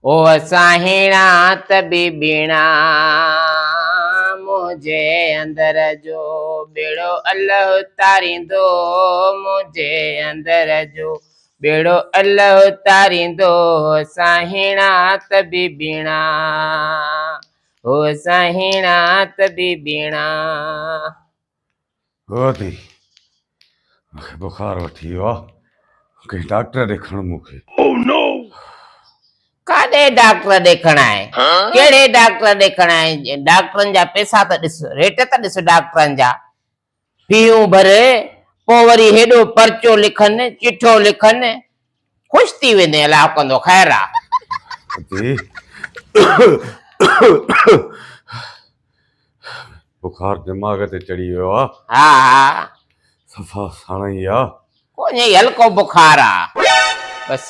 او ساهيڻا ته به ٻيڻا، منهنجي اندر جو ٻيڙو الله تاريندو، منهنجي اندر جو ٻيڙو الله تاريندو، ساهيڻا ته به ٻيڻا، او ساهيڻا ته به ٻيڻا. هو ٿي مونکي بخار وٺي ويو آ ڪنهن ڊاڪٽر ڏي کڻ مونکي. ڪاڏي ڊاڪٽر ڏي کڻائي ڪهڙي ڊاڪٽر ڏي کڻائي ڊاڪٽرن جا پيسا ته ڏس ريٽ ته ڏس ڊاڪٽرن جا فيون ڀر پوء وري هيڏو پرچو لکن چٺو لکن خوش ٿي ويندين الله ڪندو خير آ. ادي بخار دماغ تي چڙهي ويو آ. ها ها. صفا ساڻائي آ. ڪونهي هلڪو بخار آ بس.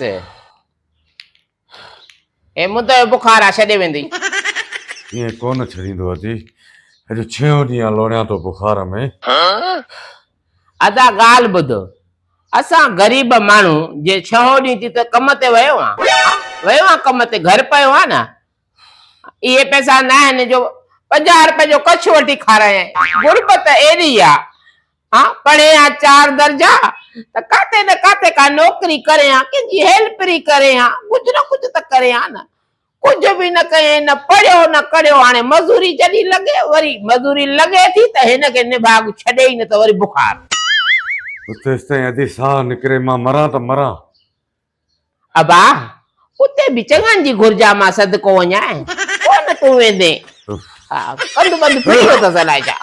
هي مدو جو بخار آ ڇڏي ويندي. ائين ڪونه ڇڏيندو ادي. اڄ ڇهون ڏينهن آ لوڙيان ٿو بخار ۾. ادا ڳالهه ٻڌ. اسان غريب ماڻهو جي ڇهون ڏينهن ٿي ته ڪم تي ويو آن. ويو آن ڪم تي گهر پيو آن نه. اهي پئسا نه آهن جو 50 روپين جو ڪڇ وٺي کارايائين. غربت ايڏي آ. ها پڙهي ها چار درجا ته ڪاٿي نه ڪاٿي ڪا نوڪري ڪري ها، ڪنهن جي هيلپري ڪري ها، ڪجهه نه ڪجهه ته ڪري ها نه. ڪجهه به نه ڪيائين، نه پڙهيو نه ڪڙهيو. هاڻي مزوري جڏهن لڳي، وري مزوري لڳي ٿي ته هن کي نڀاڳ ڇڏي ئي نه ته وري بخار. تيستائين ادي ساهه نڪري مان مران ته مران. ابا، اتي به چڱن جي گهرجا مان صدقو وڃانء، ڪونه تون ويندين. ها، ڪنڌ ٻنڌ ڦري ويو اٿس الائي ڇا.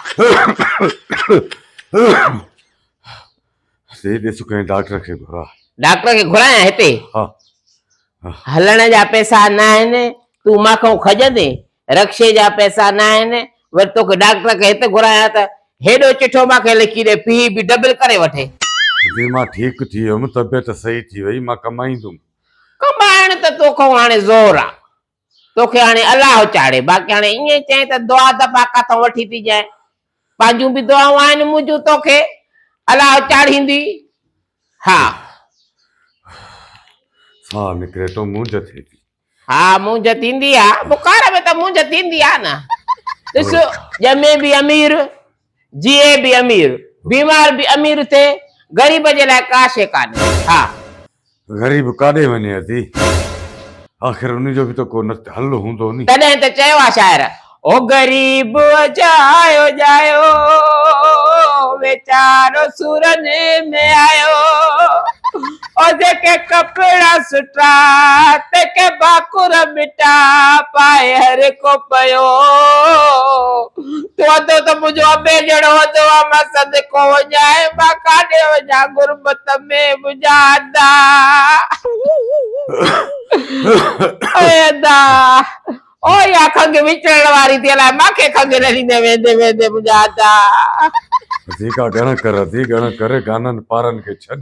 سي ڏس ڪنهن ڊاڪٽر کي گهراء. ڊاڪٽر کي گهرايان هتي؟ ها. هلڻ جا پئسا ناهن، تون مان کان کڄندين؟ رڪشي جا پئسا ناهن، وري توکي ڊاڪٽر کي هت گهرايان ته هيڏو چٺو مان کي لکي ڏي، پيهي به ڊبل ڪري وٺي. جي مان ٺيڪ ٿي ويم، طبيعت صحيح ٿي وئي، مان ڪمائيندم. ڪمائڻ ته توکان هاڻي زور آ، توکي هاڻي الله چاڙهي، باقي هاڻي ائين چئين ته دعا دفعا ڪاٿان وٺي ٿي ڏيانء، پنهنجون به دعائون آهن منهنجون توکي الله چاڙهيندي. ها. ساهه نڪري ٿو، مونجهه ٿئي ٿي. ها مونجهه ٿيندي آ، بخار ۾ ته مونجهه ٿيندي آ نه. ڏس ڄمي به امير، جيئي به امير، بيمار به امير ٿئي، غريب جي لاء ڪا شيء ڪانهي. ها. غريب ڪاڏي وڃي ادي، آخر ان جو به ته ڪو حل هوندو ني. تڏهن ته چيو آ شاعر، او غريب اجايو ڄايو، ويچارو سورن ۾ آيو، او جيڪي ڪپڙا سٺا، تيڪي ڀاڪر مٺا، پائي هر ڪو پيو. تون اڌو ته منهنجو ابي جهڙو اڌو آ، مان صدقو وڃانء، مان ڪاڏي وڃان غربت ۾ منهنجا ادا. اي ادا! او اها کنگهه وچڙڻ واري ٿي الائي مان کي کنگهه نه ڏيندين ويندي ويندي منهنجا ادا. ادي ڪا ڳڻ ڪر ادي ڳڻ ڪر گانن پارن کي ڇڏ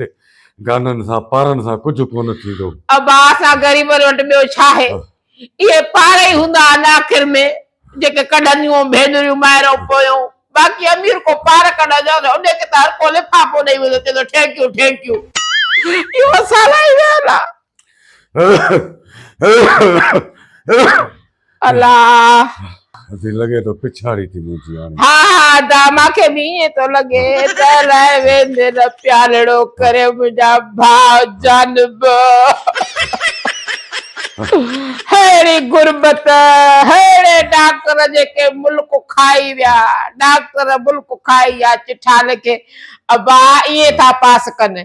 گانن سان پارن سان ڪجهه ڪونه ٿيندو. ابا اسان غريبن وٽ ٻيو ڇاهي اهي پار ئي هوندا آهن آخر ۾ جيڪي ڪڍنديون ڀينريون مائرون پويون باقي امير ڪو پار ڪڍندو آهي ته ان کي ته هر ڪو لفافو ڏئي ويندو چوندو ٺينڪ يو ٺينڪ يو اهو اسان لاء ئي ويل آهي. الله. ٿي لڳي ٿو پڇاڙي ٿي منهنجي هاڻي. ها ها ادا مانکي به ائين ٿو لڳي ته الائي ويندي نه پيالڙو ڪري منهنجا ڀاء جانب ههڙي غربت ههڙي ڊاڪٽر جيڪي ملڪ کائي ويا ڊاڪٽر ملڪ کائي ويا چٺا لکي ابا ائين ٿا پاس ڪن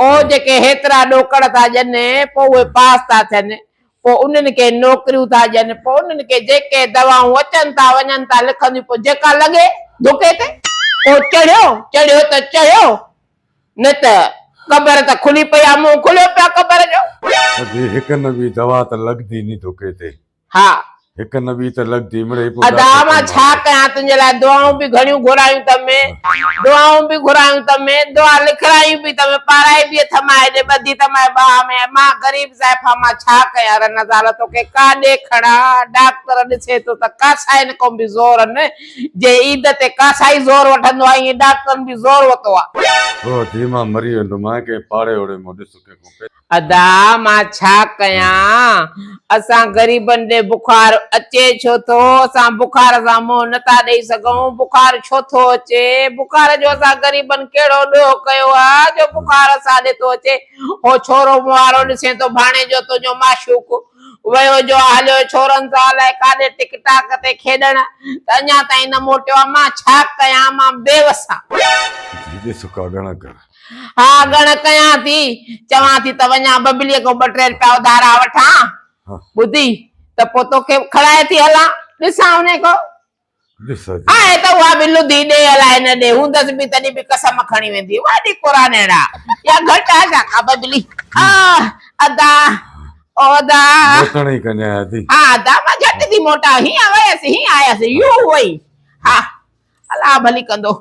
او جيڪي هيترا ڏوڪڙ ٿا ڏين، پوء اهي پاس ٿا ٿين، پوء انهن کي نوڪريون ٿا ڏين، پوء انهن کي جيڪي دوائون اچن ٿا وڃن ٿا لکنديون، پوء جيڪا لڳي ڌڪي تي ڪو چڙهيو، چڙهيو ته چڙهيو، نه ته قبر ته کلي پئي آ، منهن کليو پيو آ قبر جو. ادي هڪ نه ٻي دوا ته لڳندي ني ڌڪي تي. ها. هڪ نه ٻي ته لڳندي مڙئي پوء ادا مان ڇا ڪيان تنهنجي لاء دعائون به گهڻيون گهرايون ته۾ دعائون به گهرايون ته ۾ دعا لکرايون به ته ۾ پارائي به اٿم آء ڏي ٻڌي ته ماء ٻانهن ۾ مان غريب زائفان مان ڇا ڪيان رن زال توکي ڪاڏي کڻان ڊاڪٽر ڏسي ٿو ته ڪاسائين کان به زور نه جي عيد تي ڪاسائي زور وٺندو آهي ائين ڊاڪٽرن به زور وتو آ. هو ڌيء مان مري ويندومانء ڪنهن پاڙي اوڙي مون ڏس ڪنهن کان پئسا. ادا مان ڇا ڪيان، اسان غريبن ڏي بخار اچي ڇو ٿو، اسان بخار سان منهن نه ٿا ڏئي سگهون، بخار ڇو ٿو اچي، بخار جو اسان غريبن ڪهڙو ڏوهه ڪيو آ جو بخار اسان ڏي ٿو اچي، هو ڇورو مون وارو ڏسين ٿو ڀاڻيجو تنهنجو معشوق ويو جو آ هليو ڇورن سان الائي ڪاڏي ٽڪ ٽاڪ تي کيڏڻ ته اڃا تائين نه موٽيو آ، مان ڇا ڪيان، مان بيوس آ. ڌيء ڏس ڪا ڳڻ ڪر. ها ڳڻ ڪيان ٿي، چوان ٿي ته وڃان ببليء کان ٻه ٽي رپيا اڌارا وٺان، ٻڌي ته پوء توکي کڻائي ٿي هلان، ڏسان انهي کان. ڏس اڄ. آهي ته اها به لڌي ڏي الائي نه ڏي، هوندس به تڏهن به قسم کڻي ويندي. وڏي قرآنيڙا يا گهٽ آ ڇا ڪا ببلي. آه ادا او ادا. موٽڻ ئي ڪنجان ادي. ها ادا مان جهٽ ٿي موٽان، هيئن ويس هيئن آيس، يو وئي. ها الله ڀلي ڪندو.